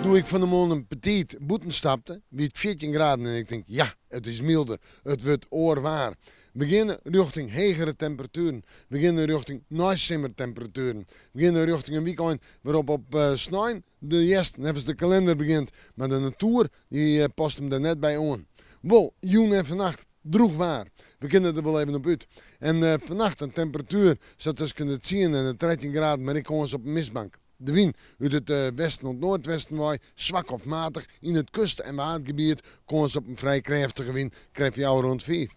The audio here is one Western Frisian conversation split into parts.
Doe't ik fan 'e moarn om betiid bûten stapte, wie it 14 graden en ik tink, ja, it is mylder, it wurdt oar waar. We geane rjochting hegere temperatueren, we geane rjochting neisimmertemperatueren. We geane rjochting in wykein wêrop op snein de hjerst neffens de kalinder begjint, mar de natoer dy past him dêr net by oan. Wol, jûn en fannacht drûch waar. We kinne der wol even op út. En fannacht in temperatuer sa tusken de tsien en de 13 graden, mar ek kâns op in mistbank. De wyn út it westen oant noardwesten wei, swak of matich. Yn it kust en Waadgebiet kâns op in frij krêftige wyn, krêft fjouwer oant fiif.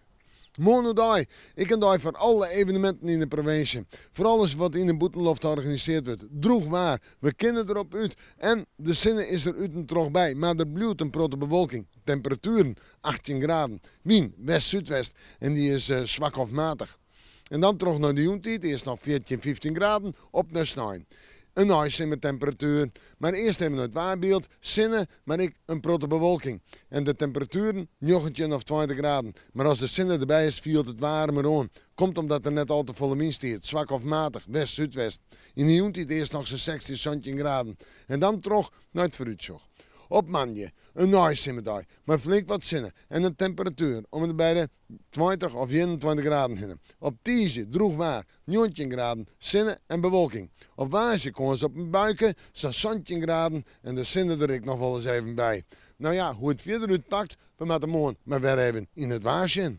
Moarn oerdei, ek in dei foar alle eveneminten yn de provinsje. Foar alles wat yn de bûtenloft organisearre wurdt. Drûch waar, we kinne derop út en de sinne is der út en troch by, mar der bliuwt in protte bewolking. Temperatueren 18 graden. Wyn west-súdwest en dy is swak of matich. En dan troch nei de jûntiid, earst noch 14, 15 graden, op nei snein. In neisimmertemperatuer. Mar earst even nei it waarbyld. Sinne, mar ek in protte bewolking. En de temperatueren 19 of 20 graden. Mar as de sinne derby is, fielt it waarmer oan. Komt omdat der net al te folle wyn stiet, swak of matich, west-súdwest. Yn de jûntiid earst noch sa'n 16, 17 graden. En dan troch nei it foarútsjoch. Op moandei, in neisimmerdei, mei flink wat sinne en in temperatuer om en by de 20 of 21 graden hinne. Op tiisdei drûch waar, 19 graden, sinne en bewolking. Op woansdei kâns op in buike, sa'n 17 graden en de sinne der ek noch wolris even by. No ja, hoe't it fierder útpakt, we moatte moarn mar wer even yn it waar sjen.